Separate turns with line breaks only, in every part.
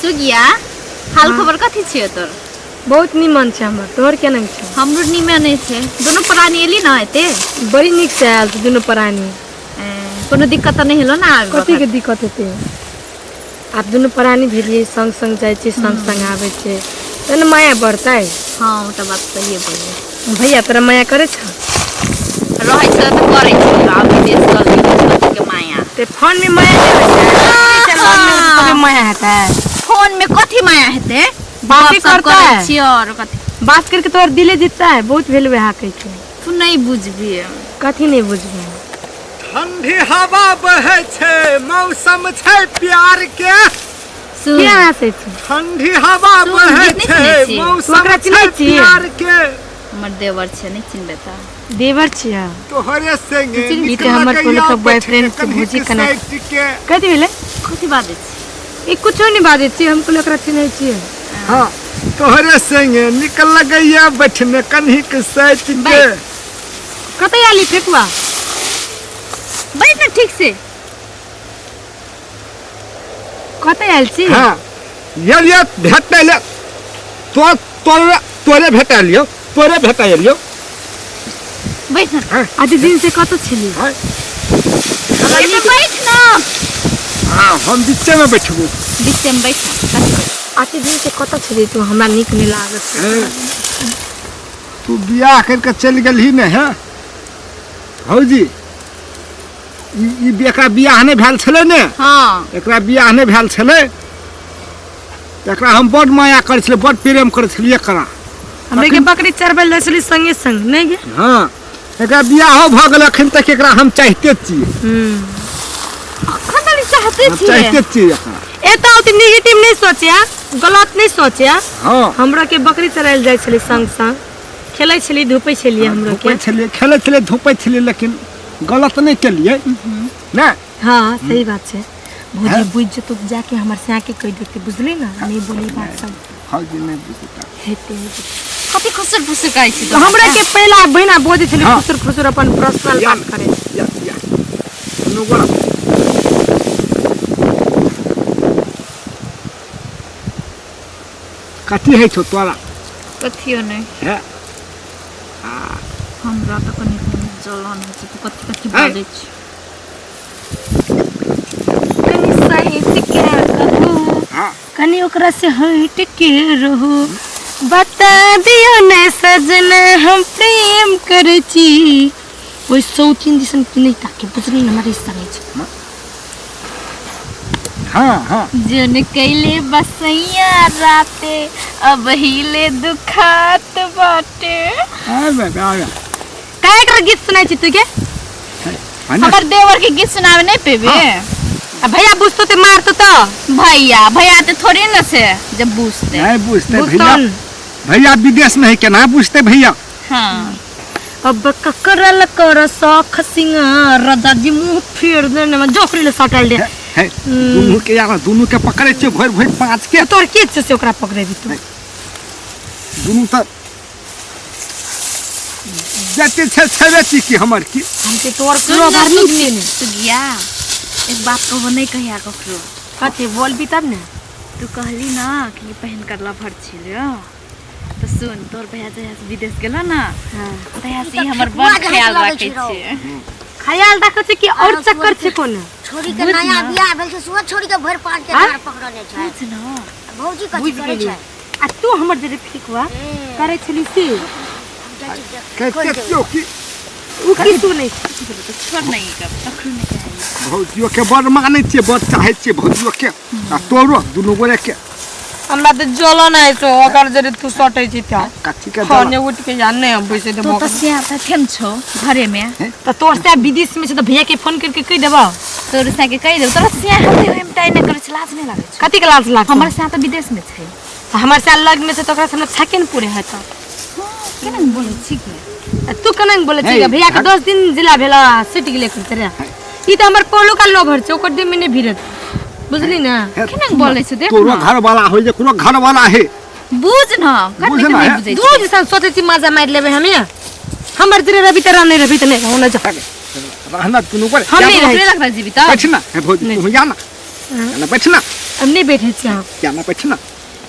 सुगिया, हाल खबर कथी छियै तोर?
बहुत निमन छै हमर, तोहर केना छै?
हमरो निमन छै। दुनू प्राणी एली ना एते?
बड़ी नीक से आयल छै दुनू प्राणी।
कोनो दिक्कत तऽ नहि हेलो ना आबे?
कथी के दिक्कत हेतै? आब दुनू प्राणी भेलियै, संग संग जाइ छियै, संग संग आबै छियै, तहन ने माया बढ़तै।
हँ, ओ तऽ बात सहिए बोलली।
भैया तोरा माया करै छौ?
रहै छै तऽ करै छै, आब विदेश चल गेलै कथी के माया?
ते फोन में माया नहि होइ छै, फोन में कभी माया हेतै?
फोन में कथी माया हेतै?
बाते
गप सप
करतै।
करै छियै और कथी?
बात करके तोहर दिले जीतता है, बहुत भेल वएह कहै छै।
तू नहि बुझबी।
कथी नहि बुझबी?
ठंडी हवा बहै छै, मौसम छै प्यार के।
सुन।
के हँसै छै?
ठंडी हवा
सुन,
बहै
गीत नहि
छै,
सुनै छी?
तू
मौसम
ओकरा
छै
चिन्है छी?
प्यार के।
हमर देवर छै, नहि चिन्हबै तऽ?
देवर छियै?
तोहरे संगे
ई
नीक
तऽ हमर
लगैया
पहिलुका
बैठ
बॉयफ्रेंड
के
छै, भौजी
कन्हिक
कना।
साइट के।
कथी भेलै?
कथी बाजै छी?
ई कुछो नहि बाजै छियै, हम कहलियै ओकरा चिन्है छियै।
हाँ, तोहरे संगे नीक लगैया बैठने कन्हिक साइट के।
बैठ।
कतऽ आली फेकुआ?
बैठ ने ठीक से।
कतऽ आयल छी?
हाँ, ये भेटै ले तो तोरे तोरे भेटलियौ, तोरे भेटलियौ।
बैठ ने।
आदि दिन से कतऽ छली?
हाँ।
एतऽ बैठ न।
हाँ, हम बीचे में बैठबो।
बीचे में बैठ न, कथी बैठ?
आते दिन से कतऽ छली तू? हमरा नीक नहि लागत।
तू बियाह करके चलि गेलही ने है भौजी? ई ई एकरा बियाह नहि भेल छलै ने?
हाँ।
एकरा बियाह नहि भेल छलै तऽ एकरा हम बड्ड माया करै छलियै, बड्ड प्रेम करै छलियै एकरा।
हमरे के बकरी चरबै लए छली संगे संग नहि गे?
हाँ, एकरा बियाहो भऽ गेल, अखन तक एकरा हम चाहिते छियै।
अखन तक चाहते
हम
छियै?
चाहिते छियै एकरा।
ए तऽ ओते निगेटिव नहि सोचिया, गलत नहि सोचिया।
हाँ।
हमरा के बकरी चरायल जाइ छलै, संग संग खेलै छली, धूपै छलियै हमरो के।
धूपै छलियै, खेलै छलियै, धूपै छलियै, लेकिन गलत नहि केलियै ने।
हाँ, सही बात छै भौजी। बुझि जेतौ, जाके हमर सैया के कहि देतै, बुझली ने? नहि बोली बात सब।
भौजी नहि बुझता।
हेतै, हेतै।
कथी खुसुर फुसुर करै छी?
तो हमरा के पहला बहिना बजै छलै।
हाँ।
फुसुर फुसुर अपन पर्सनल
या
बात करे।
या या दुनू गोरा कथी होइ छौ तोरा?
कथियो नहि।
हे।
हमरा तऽ कनि कनि जलन होइ छै। तू कथी कथी
है।
बाजै छी?
कनि सहित के कहू।
हाँ।
कनि ओकरा से हट के रहू, बता दियो ने सजना, हम प्रेम करै छी। ओहि सौतीन दिसन की नहि ताके, बुझली ने? हमर रिश्ता नहि छै।
हाँ हाँ।
जोन कैले बसैया राते, अब हिले दुखात बाटे।
आबे आबे।
काहे एकर गीत सुनाइ छी तू के?
है ने?
हमर देवर के गीत सुनावे नहीं पेबे?
आ भैया बुझतो ते मारतो तो।
भैया भैया ते थोड़ी न से जब बुझते।
नहीं बुझते
बुझतो
भैया।
न।
भैया विदेश में है, केना बुझते भैया?
हाँ।
अब ककरल कर शौख सिंगार, राजा जी मुंह फेर देने में जोकरी ले सटल दे।
है, दुनू के यार, दुनू के पकड़े छियै भरि भरि पाँच के।
तोर की छै से ओकरा पकड़ेबी तू?
दुनू तऽ जते छै छेबे छी की हमर की।
हम ते तोर
सुन
पूरा
ना।
बार नहीं छियै ने।
सुगिया, एक बात कहबो, नहीं कहिया ककरो।
कथी बोलबी तब ने।
तू कहली ना कि बहन करला भर छिलियो, तो सुन, तोर भैया जहिया से विदेश गेलो ना, तहिया से ई हमर
ठेकुआ
बड़
जहाँ
ख्याल
लगै
राखै
छै रौ।
छै।
ख्याल राखै छै कि और
आरो
चक्कर
छोरी
छै कोनो?
छोरी के नया बियाह भेल छै, सुअर छोरी के भरि पाँच के
आँय?
धार पकड़ने छै।
बुझ न।
भौजी कथी
बुझि
करै
गेली।
छै?
आ तू हमर जे फेकुआ
ए,
करै छली से?
हम जाइ छी देख- खोलि
कहिते
देबै।
छियौ की।
उ किछु नहि।
तो छोड़ नहीं कब कखनो नहीं कहिया।
भौजियो के बड़ मानै छियै, बड़ चाहै छियै भौजियो के आ तोरो, दुनू गोरे के।
हमरा तऽ जलन आइ छौ ओकर जरे तू सटै छी तऽ।
कथी के
खने
जलन?
उठ के जा, नहि हम बैसे
तो
देबो।
तो सिया तऽ केन छौ घरे में?
तऽ तोर से विदेश में छै तऽ भैया के फोन करके कहि देबो।
तोर सिया के कहि देबो। तोरा सिया हते होय में टाइ नहि करै छै, लाज नहि लागै छौ?
कथी के लाज लागतौ?
हमर सिया तऽ विदेश में छै।
हमर से लग में छै तऽ ओकरा से हमरा छाके ने पूरे हेतौ।
केना ने बोलै छी के?
आ तू केना ने बोलै छी?
हे,
भैया के 10 दिन जिला भेल सटि गेलै एखन तेरा। ई तऽ हमर पहिलुका लोभर छै, ओकर देह में नहि भिड़त, बुझली ने?
हे,
केना ने बोलै छै देख
तोरो
न।
घर वाला होइ जे कोनो घर वाला है।
बुझ न।
बुझ
कते
न,
नहि
हे।
बुझै
दू दिसन सोचै छी मजा मारि लेबै हमे। हमर जरे रवि तऽ नहि रवि तऽ नहि होना जा।
रहना दुनू गोरे।
हम नहि रहै।
ओकरे लगता जीबी तऽ।
बैठ ना हे भौजी, तू जा ना। ना बैठ ना।
हम नहीं बैठे छी। हम
क्या ना बैठ ना।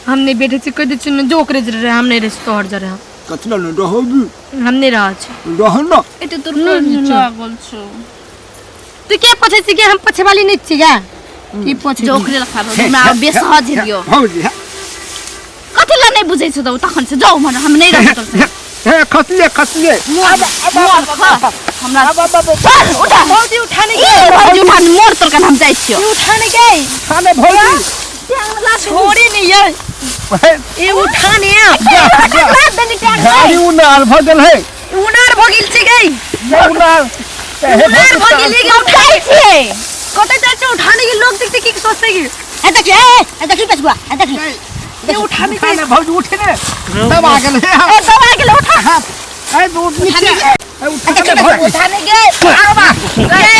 हम नहीं बैठे छी, कह दे छी न जो ओकरे जरे रहे, हम नहीं रहे तोहर जरे। हम
कथी ल रहबी?
हम नहीं रह छी।
रह ना।
एते तोर कोन लागल छौ?
तू के पूछे छी के हम पूछे वाली नहीं छी गा? की पूछे
जो ओकरे लखा हमरा बेसहज हेलियो।
भौजी
कथी ला नहीं बुझै छौ त तखन से जाऊ मन, हम नहीं रहब तोर से।
हे खसले खसले
हमरा उठा
भौजी उठाने के।
भौजी उठाने मोर तोर कन हम जाइ छियो।
उठाने के
खाने भौजी
छोड़ी नहीं यार, ये उठाने आ
गाड़ी उनार भ गेल है।
उनार भ गेल छै गई।
उनार
उनार भ गेल के उठाई छै। कतै जाइ छै उठाने के, लोग देखते की सोचते की।
ए देखी, ए देखी बचुआ, ए देखी
ये उठाने के।
भौजी उठे ने तब आ गेल है।
ए दबा गेल उठा।
ए दूध नीचे ए उठाने भौजी
उठाने के।
आरो बा
रे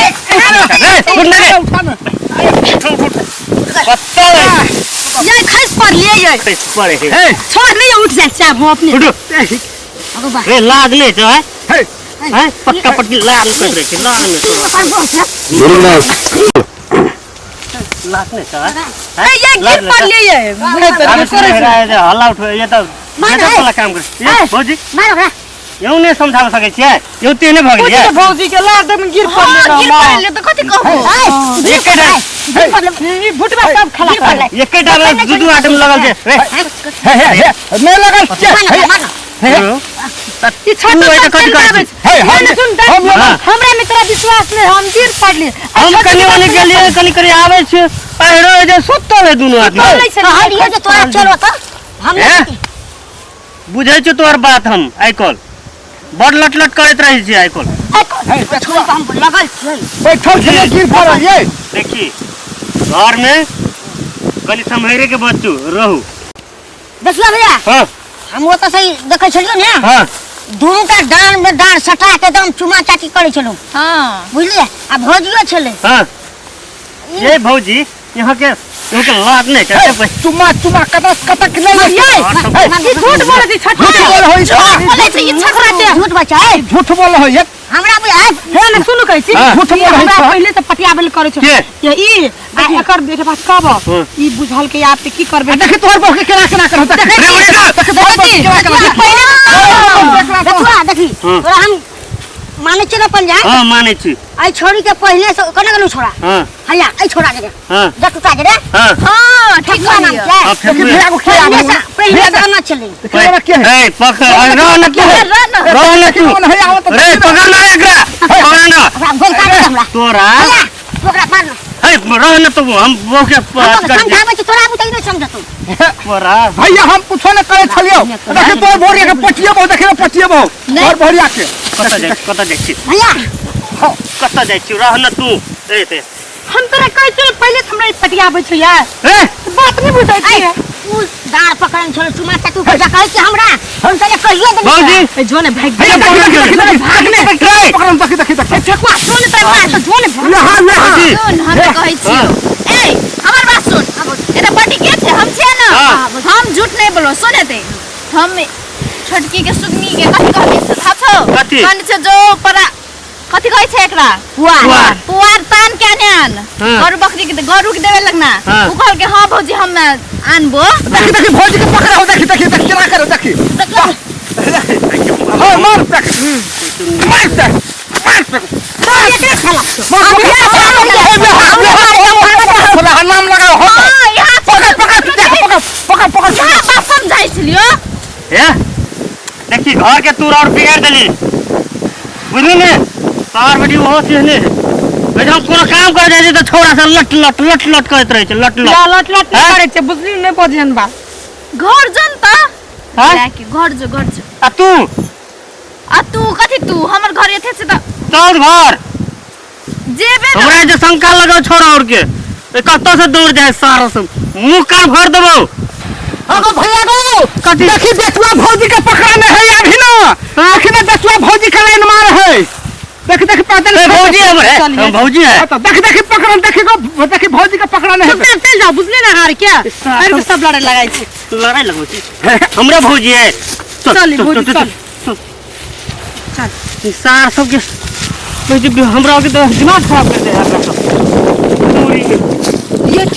उठ ना रे,
उठाने
उठ उठ पत्ता
ये खस पर लिए ये
खस पड़े है।
छोड़ नहीं, उठ जा चाप हम अपने।
उठ
अगो बा
रे लाग ले जो है
हे
हैं पक्का पटकी लाग ले रे लाग ले लाग ले जो है।
ए ये गिर पर लिए ये
हल्ला उठो ये त ये त काम कर ये भौजी
मार ओकरा।
यौ ने समझाब सकै छियै, यौ तेने भ गेलियै।
भौजी के लाग दे गिर पर ले।
गिर पर ले त कथि कहबो?
एकेटा
ई भुटबा सब खला कर
एकेटा दू दू आदमी लगल छै रे।
हे हे हे नै लगल छै।
हे
ई छोटो
कथि करै
हे
हम सुन, हमरा में तोरा विश्वास नहीं, हम गिर पड़ली।
हम कनी ओनी गेलियै, कनी कनी आबै छी पहिरो जे सुतल है दुनू आदमी।
कहलियै जे तोरा चलो त हम
बुझै छी तोहर बात। हम आइ काल्हि बड़ लट लट करैत रहै छी आइ काल्हि।
हम लगल छियै
बैठल छलै गिर पड़ल ये।
देखी घर में कनी सम्हरे के बच्चू रहू।
बसुआ भैया
हां
हम ओतऽ से देखै छलियौ ने।
हां
दुनू का डाँड़ में डाँड़ सटा के एकदम चुमा चाटी करै छलौ।
हां
बुझलियै? आ भौजियो छलै।
हां ये भौजी यहाँ के लात नहीं कैसे
चुमा चुमा कतक कतक ले
ये झूठ बोलै छै छठ
झूठ बोल होई
झूठ बोलै छै ई छठरा के।
झूठ बचा
झूठ बोल होई
हमरा बुझाय।
हे ने सुनु कहै छी
झूठ बोल होई।
हमरा पहिले से पटियाबेल करै छै ये ई आ एकर बेटे बात कहब ई बुझल के आप की करबे।
देखि तोहर बहू के केना केना करत।
देखि
तोहर बहू के केना केना।
देखुआ देखी तोरा हम मानै छी न पंजा।
हां मानै छी।
ऐ छोरी के पहिले से कोना गेलौ छोरा।
हां
हैया ऐ छोरा के
हां
जटुटा के रे।
हां
हां ठीक
नाम
कहलियै।
छै।
देखि भैया को खेला
पहिले से आना छलै।
के
ए पकड़ रह न तू, रह न तू रे, पकड़ न एकरा, पकड़ न
ओकरा गोल काट हमरा
तोरा।
ओकरा मार न।
हे रह न तू, हम बहू के
समझाबै छी तोरा बुझै नै समझतौ
तोरा।
भैया हम कुछो न करै छलियौ। देखि तोर बोरिया के पटियबौ, देखि न पटियबौ तोर बोरिया के।
कतऽ जाइ कतऽ जाइ छी
भैया?
कतऽ जाइ छी? रह न तू ए ते
हम तोरा कहै छियौ पहिले से हमरा पटियाबै छै यार।
ए
बात नहीं बुझै छी।
उ डाँड़ पकड़न छल चुमा चाटी ऊपर जा कहै छी हमरा। हम तोरा कहियो देली।
भौजी
ए जो ने भाग
भैया भाग ने पकड़न। देखि देखि देखि
ठेकुआ सुन त बात जो ने भाग।
यहाँ यहाँ
सुन हम त कहै छियौ ए हमर बात सुन। एता पटी के छै? हम छियै न। हम झूठ नहीं बोलबो। सुन एते हम छोटकी के सुगनी के कथि कहबै से थाहा छौ?
कथि?
कन छै जो परा कथि कहै छै एकरा?
पुआर।
पुआर तान के आने आन। गरु बकरी के गरु के देवे लगना। उ कहल के हां भौजी हम आनबो।
देखि देखि भौजी के पकड़ाओ। देखि देखि देखि केना करो देखि। हां मार देख मार देख मार देख मार नाम लगाओ।
हां यहाँ
पकड़ पकड़ देख पकड़ पकड़ पकड़।
यहाँ बात समझाइ छलियो।
हे देखी घर के तू और बिगाड़ देली बुझली ने। तार बेटी ओहो चीज ने हम कोनो काम कर जाइ छै त छोरा से लट लट लट लट करैत रहै छै। लट लट
लट लट करै छै बुझली नै बजन बा।
घर जन त जाके घर जो घर जो।
आ तू
आ तू कथि तू हमर घर एथे छै त
चल घर
जेबे न।
हमरा जे शंका लगल छोरा और के कतौ से दौड़ जाए सारा सब मुंह कान भर देबौ।
अगो भैया गो
कथी?
देखी बेचुआ भौजी के पकड़ने है अभी ना। देखी ना बेचुआ भौजी के लाइन मार है। देख देख पैदल
भौजी हमर है, भौजी है।
तो देख देख पकड़न, देखी को देखी भौजी के पकड़ने है।
चल चल जाओ बुझले ना हार के अरे सब लड़ाई लगाई छी,
लड़ाई लगबै छी हमरा भौजी है।
चल भौजी चल
चल सार सब के हमरा के दिमाग खराब कर दे है सब।
ये।